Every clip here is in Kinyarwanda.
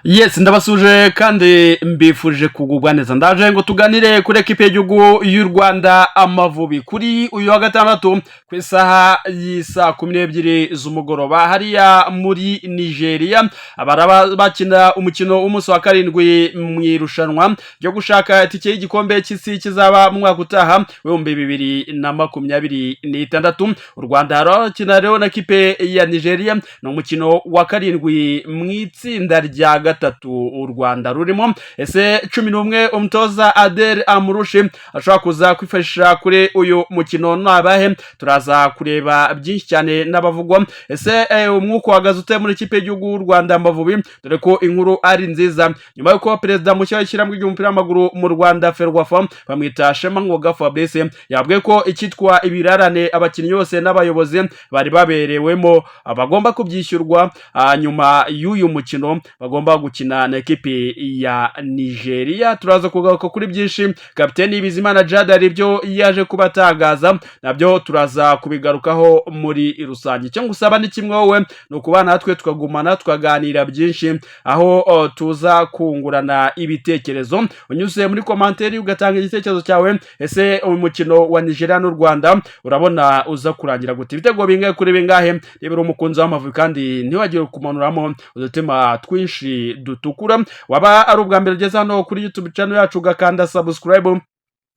Yes, ndabasuje kandi mbifurije kugubwa neza. Ndaje ngo tuganire kuri ekipe y'igihugu y'u Rwanda Amavubi kuri uyu wa gatandatu ku isaha y'isaa 12 z'umugoroba hariya muri Nigeria. Baraba bakina umukino w'umunsi wa karindwi mu irushanwa ryo gushaka itike y'igikombe cy'isi kizaba mu mwaka utaha w'2026. U Rwanda rurakina rero na ekipe ya Nigeria. Ni umukino wa karindwi mu itsinda rya gatatu u Rwanda rurimo. Ese 11 umutoza Adel Amrouche ashobora kuza kwifashisha kuri uyu mukino nabahe? Turaza kureba byinshi cyane n'abavugwa. Ese umwuka uhagaze ute muri ikipe y'igihugu y'u Rwanda Amavubi? Dore ko inkuru ari nziza nyuma y'uko perezida mushya w'ishyirahamwe ry'umupira w'amaguru mu Rwanda, FERWAFA, bamwita Shema Ngoga Fabrice, yabwiye ko icyitwa ibirarane abakinnyi bose n'abayobozi bari baberewemo bagomba kubyishyurwa nyuma y'uyu mukino bagomba gukina na ekipi ya Nigeria. Turaza kugaruka kuri byinshi. Kapiteni Bizimana Djihad hari ibyo yaje kubatangaza, nabyo turaza kubigarukaho muri rusange. Icyo ngusaba ni kimwe wowe, ni ukubana natwe tukagumana tukaganira byinshi, aho tuza kungurana ibitekerezo unyuze muri commentaire ugatanga igitekerezo cyawe. Ese uyu mukino wa Nigeria n'u Rwanda urabona uza kurangira gute? Ibitego bingahe kuri bingahe? Niba uri umukunzi w'Amavubi kandi, ntiwagire kumanuramo udutima twinshi dutukura. Waba ari ubwa mbere ugeze hano kuri YouTube channel yacu, ugakanda subscribe,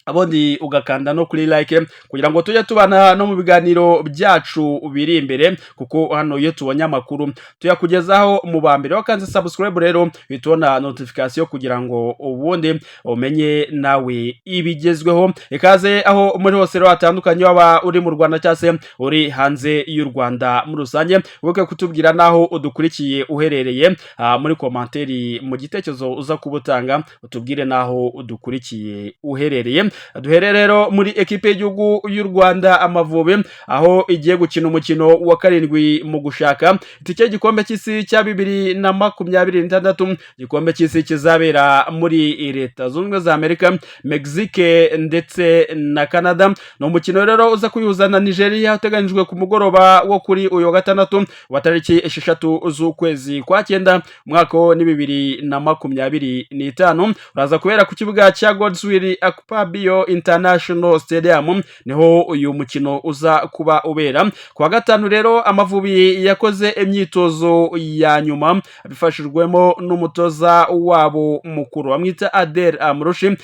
ubundi ugakanda no kuri like kugira ngo tujye tubana no mu biganiro byacu biri imbere, kuko hano iyo tubonye amakuru tuyakugezaho mu ba mbere. Wakanze subscribe rero uhita ubona notification kugira ngo ubundi umenye nawe ibigezweho. Ikaze aho muri hose rero hatandukanye, waba uri mu Rwanda cyangwa se uri hanze y'u Rwanda muri rusange, wibuke kutubwira naho udukurikiye uherereye muri commentaire, mu gitekerezo uza kuba utanga, utubwire naho udukurikiye uherereye. Duhere rero muri ekipe y'igihugu y'u Rwanda Amavubi, aho igiye gukina umukino wa karindwi mu gushaka itike y'igikombe cy'isi cya 2026, igikombe cy'isi kizabera muri Leta Zunze Ubumwe za Amerika, Mexique ndetse na Canada. Ni umukino rero uza kuyihuza na Nigeria, uteganyijwe ku mugoroba wo kuri uyu wa gatandatu wa tariki 6 z'ukwezi kwa cyenda umwaka ni 2025. Uraza kubera ku kibuga cya Godswill Akpabio International Stadium, niho uyu mukino uza kuba ubera ku wa gatanu. Rero Amavubi yakoze imyitozo ya nyuma abifashijwemo n'umutoza wabo mukuru bamwita Adel Amrouche.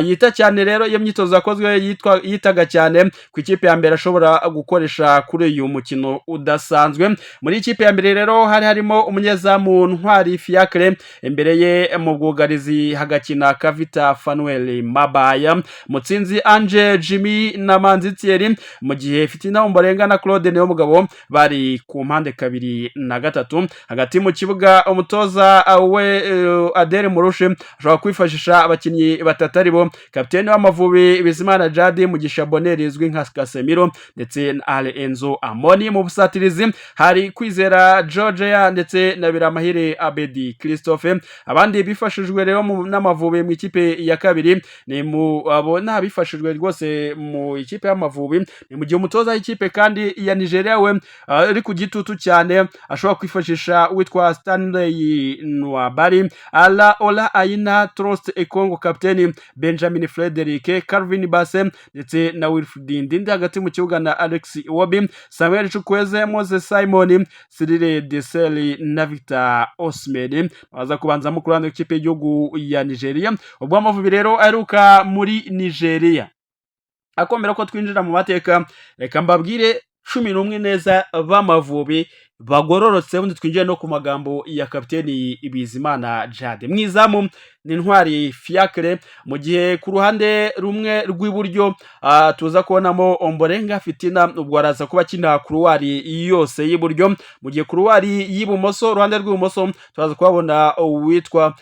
Yita cyane rero, iyo myitozo yakozwe yitwa yitaga cyane ku ikipe ya mbere ashobora gukoresha kuri uyu mukino udasanzwe. Muri ikipe ya mbere rero hari harimo umunyezamu Ntwari Fiacre, imbere ye mu bwugarizi hagakina Kavita Fanuel Mabaya, Mutsinzi Ange Jimmy na Manzi Thierry, mu gihe Fitina Ombolenga na Claude Niyomugabo bari ku mpande kabiri na gatatu. Hagati mu kibuga umutoza we Adel Amrouche ashobora kwifashisha abakinnyi batatu, aribo kapiteni w'Amavubi Bizimana Djihad, Mugisha Bonheur izwi nka Casemiro ndetse na Ale Enzo Amoni. Mu busatirizi hari Kwizera Georgia ndetse na Biramahire Abedi Christophe. Abandi bifashijwe rero n'Amavubi mu ikipe ya kabiri ni mu abo bifashijwe rwose mu ikipe y'Amavubi. Ni mu gihe umutoza w'ikipe kandi ya Nigeria we ari ku gitutu cyane, ashobora kwifashisha witwa Stanley Nwabali, Ala Ola Aina, Troost Ekong, kapiteni Benjamin Frederick, Calvin Bassey ndetse na Wilfried Ndidi hagati mu kibuga na Alex Iwobi, Samuel Chukwueze, Moses Simon, Cyril Deseli na Victor Osimhen baza kubanzamo ku ruhande rw'ikipe y'igihugu ya Nigeria. Ubwo Amavubi rero aheruka muri Nigeria, akomera ko twinjira mu mateka, reka mbabwire 11 neza b'Amavubi bagororotse, ubundi twinjiye no ku magambo ya kapiteni Bizimana Djihad. Mu izamu ni Ntwari Fiacre, mu gihe ku ruhande rumwe rw'iburyo tuza kubonamo Ombolenga Fitina, ubwo araza kuba akina couloir yose y'iburyo, mu gihe couloir y'ibumoso, uruhande rw'ibumoso, turaza kuhabona uwitwa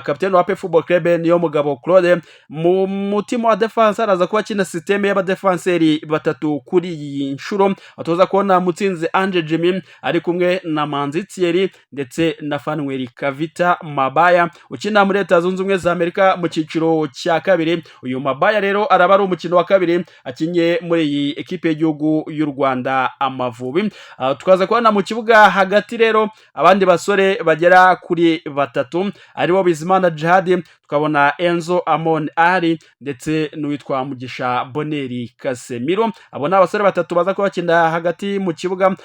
kapiteni wa APR Football Club Niyomugabo Claude. Mu mutima wa défense araza kuba akina système y'abadefanseri batatu kuri iyi nshuro, tuza kubona Mutsinzi Ange Jimmy ari Ari kumwe na Manzi Thierry ndetse na Phanuel Kavita Mabaya ukina muri Leta Zunze Ubumwe za Amerika mu cyiciro cya kabiri. Uyu Mabaya rero araba ari umukino wa kabiri akinye muri iyi ekipe y'igihugu y'u Rwanda Amavubi. Tukaza kubona mu kibuga hagati rero abandi basore bagera kuri batatu, aribo Bizimana Djihad, tukabona Enzo Amon Ali ndetse n'uwitwa Mugisha Boneri Casemiro. Abo ni abasore batatu baza kuba bakina hagati mu kibuga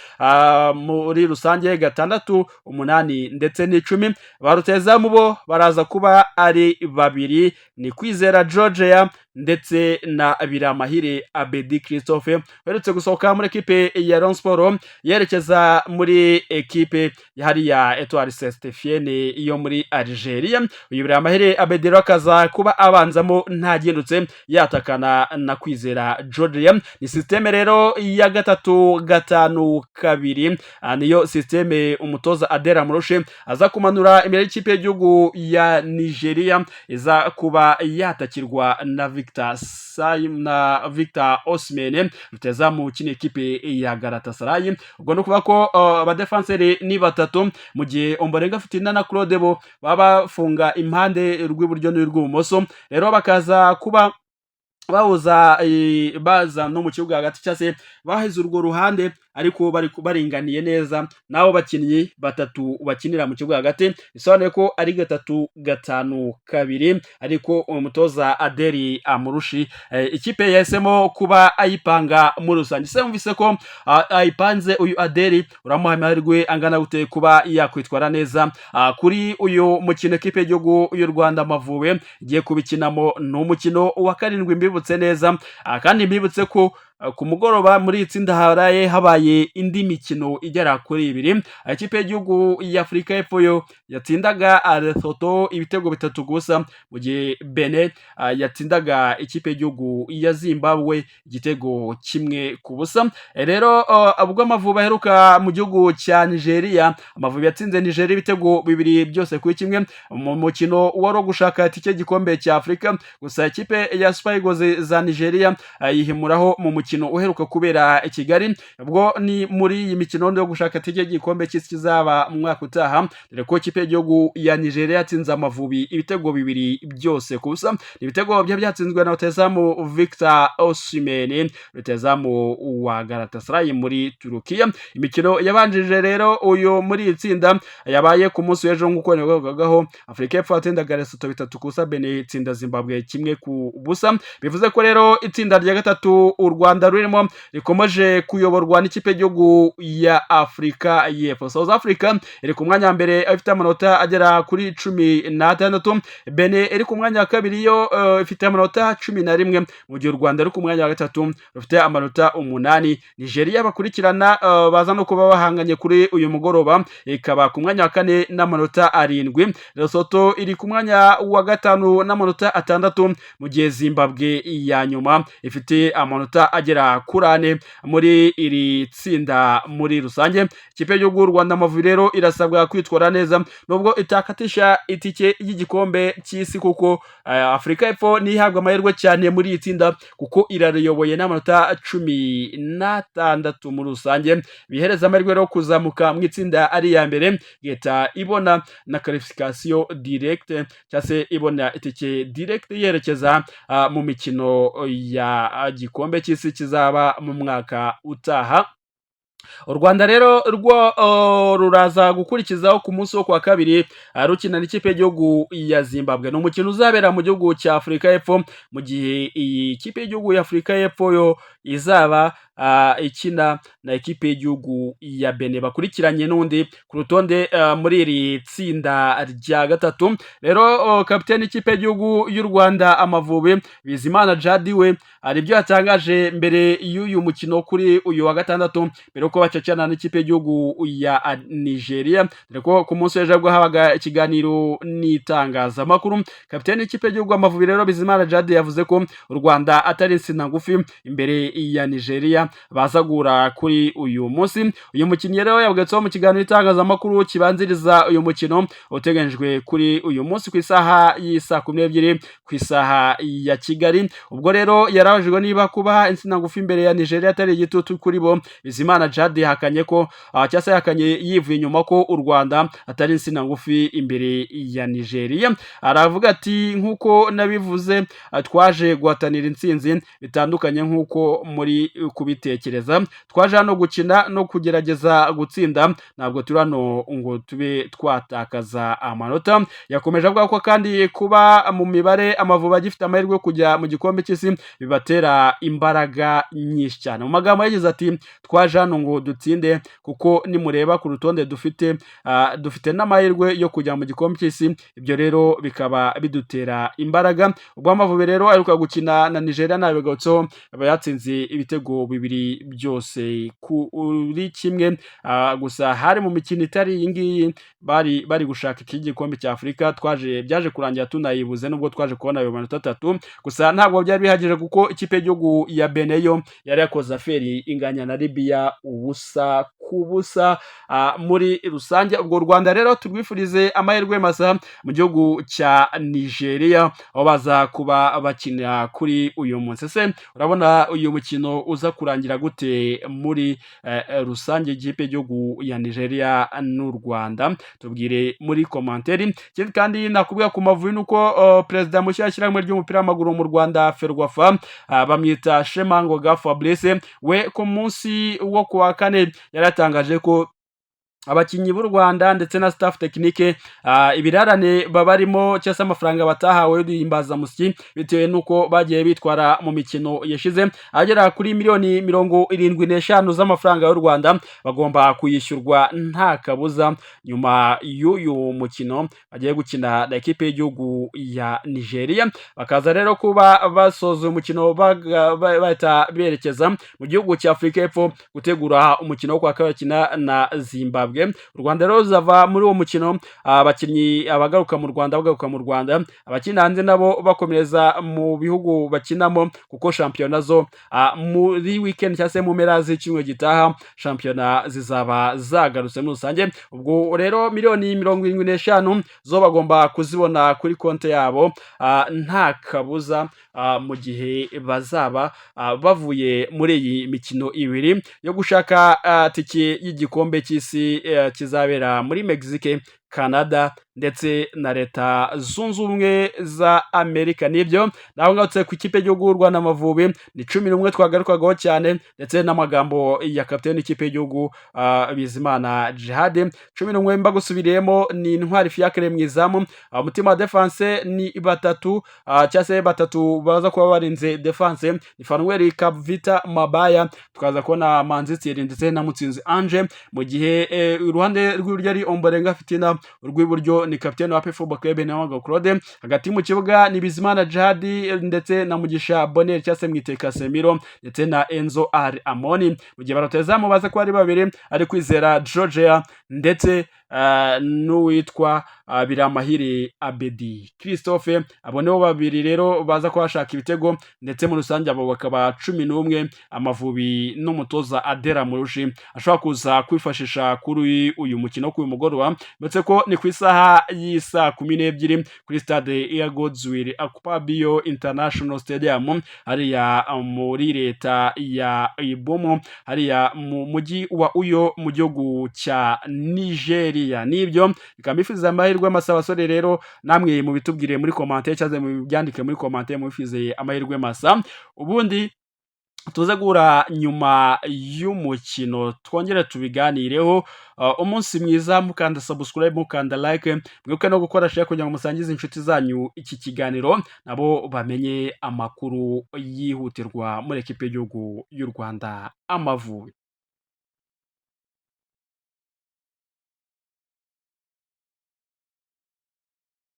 muri rusange 6, 8 ndetse n'10. Ba rutahizamu bo baraza kuba ari babiri, ni Kwizera Georgia ndetse na Biramahire Abedi Christophe uherutse gusohoka muri ekipe ya Rayon Sport yerekeza muri ekipe hariya Etoile Saint-Etienne yo muri Algeria. Uyu Biramahire Abedi rero akaza kuba abanzamo ntagindutse, yatakana na Kwizera Georgia. Ni système rero ya 3-5-2, niyo système umutoza Adel Amrouche aza kumanura imbere y'ikipe y'igihugu ya Nigeria, iza kuba yatakirwa na Victor Saim na Victor Osimhen, rutahizamu ukina ikipe ya Galatasaray. Ubwo ni ukuvuga ko abadefanseri ni batatu, mu gihe Ombolenga Fitina na Claude bo baba bafunga impande rw'iburyo n'urw'ibumoso. Rero bakaza kuba bahuza, baza no mu kibuga hagati cyangwa se baheze urwo ruhande, ariko bari baringaniye neza n'abo bakinnyi batatu bakinira mu kibuga hagati. Bisobanuye ko ari 3-5-2, ariko umutoza Adel Amrouche ikipe yahisemo kuba ayipanga muri rusange. Se mwumvise ko ayipanze, uyu Adel uramuha amahirwe angana gute kuba yakwitwara neza kuri uyu mukino ekipe y'igihugu y'u Rwanda Amavubi igiye kubikinamo? Ni umukino wa karindwi, mbibutse neza, kandi mbibutse ko ku mugoroba muri iri tsinda haraye habaye indi mikino igera kuri ibiri. Ikipe y'igihugu y'Afurika y'Epfo yo yatsindaga Lesotho ibitego 3 gusa, mu gihe Benin yatsindaga ikipe y'igihugu ya Zimbabwe igitego 1-0. Rero ubwo Amavubi aheruka mu gihugu cya Nigeria, Amavubi yatsinze Nigeria ibitego 2 byose kuri 1 mu mukino wari wo gushaka itike y'igikombe cya Afurika. Gusa ikipe ya Super Eagles za Nigeria yihimuraho mu mukino uheruka kubera i Kigali. Ubwo ni muri iyi mikino yo gushaka itike y'igikombe cy'isi kizaba mu mwaka utaha, dore ko ikipe y'igihugu ya Nigeria yatsinze Amavubi ibitego 2 byose ku busa. Ibitego byari byatsinzwe na rutahizamu Victor Osimhen, rutahizamu wa Galatasaray muri Turukiya. Imikino yabanjirije rero uyu muri iri tsinda yabaye ku munsi w'ejo, nk'uko nabivugagaho, Afurika y'Epfo yatsindaga Lesotho 3-0, Benin itsinda Zimbabwe 1-0. Bivuze ko rero itsinda rya gatatu u Rwanda rurimo rikomeje kuyoborwa n'ikipe y'igihugu ya Afurika y'Epfo. South Africa iri ku mwanya wa mbere ifite amanota agera kuri 16, Benin iri ku mwanya wa kabiri yo ifite amanota 11, mu gihe u Rwanda ruri ku mwanya wa gatatu rufite amanota 8. Nigeria bakurikirana, baza no kuba bahanganye kuri uyu mugoroba, ikaba ku mwanya wa kane n'amanota 7. Lesotho iri ku mwanya wa gatanu n'amanota 6, mu gihe Zimbabwe ya nyuma ifite amanota agera kuri 4 muri iri tsinda muri rusange. Ikipe y'igihugu y'u Rwanda Amavubi rero irasabwa kwitwara neza nubwo itakatisha itike y'igikombe cy'isi, kuko Afurika y'Epfo niyo ihabwa amahirwe cyane muri iri tsinda, kuko irariyoboye n'amanota 16 muri rusange, bihereza amahirwe yo kuzamuka mu itsinda ari iya mbere, igahita ibona na qualification directe cyangwa se ibona itike direct yerekeza mu mikino ya gikombe cy'isi kizaba mu mwaka utaha. U Rwanda rero rwo ruraza gukurikizaho ku munsi wo kuwa kabiri, rukina n'ikipe y'igihugu ya Zimbabwe. Ni umukino uzabera mu gihugu cya Afurika y'Epfo, mu gihe iyi kipe y'igihugu ya Afurika y'Epfo yo izaba ikina na ekipe y'igihugu ya Benin bakurikiranye n'undi ku rutonde muri iri tsinda rya gatatu. Rero kapiteni y'ikipe y'igihugu y'u Rwanda Amavubi, Bizimana Djihad, we hari ibyo yatangaje mbere y'uyu mukino kuri uyu wa gatandatu, mbere yuko bacacana n'ikipe y'igihugu ya Nigeria, dore ko ku munsi w'ejo bwo habaga ikiganiro n'itangazamakuru. Kapiteni y'ikipe y'igihugu Amavubi rero, Bizimana Djihad, yavuze ko u Rwanda atari insina ngufi imbere. ekipe ya Nigeria baza guhura kuri uyu munsi. Uyu mukinnyi rero yavugatseho mu kiganiro itangazamakuru kibanziriza uyu mukino uteganyijwe kuri uyu munsi ku isaha y'isaa 12 ku isaha ya Kigali. Ubwo rero yarabajijwe niba kuba insina ngufi imbere ya Nigeria atari igitutu kuri bo. Bizimana Djihad yahakanye ko, cyangwa se yahakanye yivuye inyuma ko u Rwanda atari insina ngufi imbere ya Nigeria. Aravuga ati: "Nk'uko nabivuze, twaje guhatanira intsinzi, bitandukanye nk'uko muri kubitekereza. Twaje hano gukina no kugerageza gutsinda, ntabwo turi hano ngo tube twatakaza amanota." Yakomeje avuga ko kandi kuba mu mibare Amavubi agifite amahirwe yo kujya mu gikombe cy'isi bibatera imbaraga nyinshi cyane. Mu magambo yagize ati: "Twaje hano ngo dutsinde, kuko nimureba ku rutonde dufite, dufite n'amahirwe yo kujya mu gikombe cy'isi, ibyo rero bikaba bidutera imbaraga." Ubwo Amavubi rero aheruka gukina na Nigeria, nabigarutseho, aba yatsinze ibitego 2 byose kuri 1. Gusa hari mu mikino itari iyi ngiyi, bari bari gushaka iki gikombe cya Afurika. Twaje byaje kurangira tunayibuze, nubwo twaje kubona ayo manota 3, gusa ntabwo byari bihagije kuko ikipe y'igihugu ya Benin yo yari yakoze affaire, inganya na Libya 0-0 muri rusange. Ubwo u Rwanda rero turwifurize amahirwe masa mu gihugu cya Nigeria, aho baza kuba bakina kuri uyu munsi. Ese urabona uyu mukino uza kurangira gute muri rusange, ikipe y'igihugu ya Nigeria n'u Rwanda? Tubwire muri commentaire. Ikindi kandi nakubwira ku Mavubi nuko perezida mushya w'ishyirahamwe ry'umupira w'amaguru mu Rwanda, FERWAFA, bamwita Shema Ngoga Fabrice. We ku munsi wo kuwa kane yari yatangaje ko abakinnyi b'u Rwanda ndetse na staff technique, ibirarane babarimo cyangwa se amafaranga batahawe y'uduhimbazamusyi bitewe n'uko bagiye bitwara mu mikino yashize, agera kuri miliyoni 75 z'amafaranga y'u Rwanda, bagomba kuyishyurwa nta kabuza nyuma y'uyu mukino bagiye gukina na ekipe y'igihugu ya Nigeria. Bakaza rero kuba basoza uyu mukino, bahita berekeza mu gihugu cya Afurika y'Epfo gutegura umukino wo kwa kabiri bakina na Zimbabwe. U Rwanda rero ruzava muri uwo mukino, abakinnyi abagaruka mu Rwanda bagaruka mu Rwanda, abakina hanze nabo bakomereza mu bihugu bakinamo, kuko shampiyona zo muri weekend cyangwa se mu mpera z'icyumweru gitaha shampiyona zizaba zagarutse muri rusange. Ubwo rero miliyoni 75 zo bagomba kuzibona kuri konti yabo nta kabuza mu gihe bazaba bavuye muri iyi mikino ibiri yo gushaka tike y'igikombe cy'isi kizabera muri Mexique, Canada ndetse na Leta Zunze Ubumwe za Amerika. Nibyo, naho ngarutse ku ikipe y'igihugu y'u Rwanda Amavubi, ni 11 twagarukagaho cyane, ndetse n'amagambo ya kapiteni w'ikipe y'igihugu, Bizimana Djihad. 11 mbagusubiriyemo ni Ntwari Fiacre mu izamu. Umutima wa défense ni batatu, cyangwa se batatu baza kuba barinze défense ni Fanuel Kavita Mabaya, tukaza kubona Manzi Thierry ndetse na Mutsinzi Ange, mu gihe iruhande rw'iburyo ari Ombolenga Fitina, urw'iburyo ni kapiteni wa APR Football Club Niyomugabo Claude. Hagati mu kibuga ni Bizimana Djihad ndetse na Mugisha Bonheur cyangwa se Mwite Casemiro ndetse na Enzo Al Amoni, mu gihe barutazamu baza kuba ari babiri, ari Kwizera Georgia ndetse n'uwitwa Biramahire Abedi Christophe. Abo nibo babiri rero baza kuba bashaka ibitego, ndetse muri rusange abo bakaba 11 Amavubi n'umutoza Adel Amrouche ashobora kuza kwifashisha kuri uyu mukino kuri uyu mugoroba, ndetse ko ni ku isaha y'isaa 12 kuri stade ya Godswill Akpabio International Stadium, hariya muri leta ya Ibomo, hariya mu mujyi wa Uyo mu gihugu cya Nigeria. Nibyo, bikaba bifuriza amahirwe masa abasore. Rero namwe mubitubwire muri commentaire cyangwa mubyandike muri commentaire, mubifize amahirwe masa, ubundi tuze guhura nyuma y'umukino twongere tubiganireho. Umunsi mwiza, mukanda subscribe, mukanda like, mwibuke no gukora share kugira ngo musangize inshuti zanyu iki kiganiro, nabo bamenye amakuru yihutirwa muri ekipe y'igihugu y'u Rwanda Amavubi.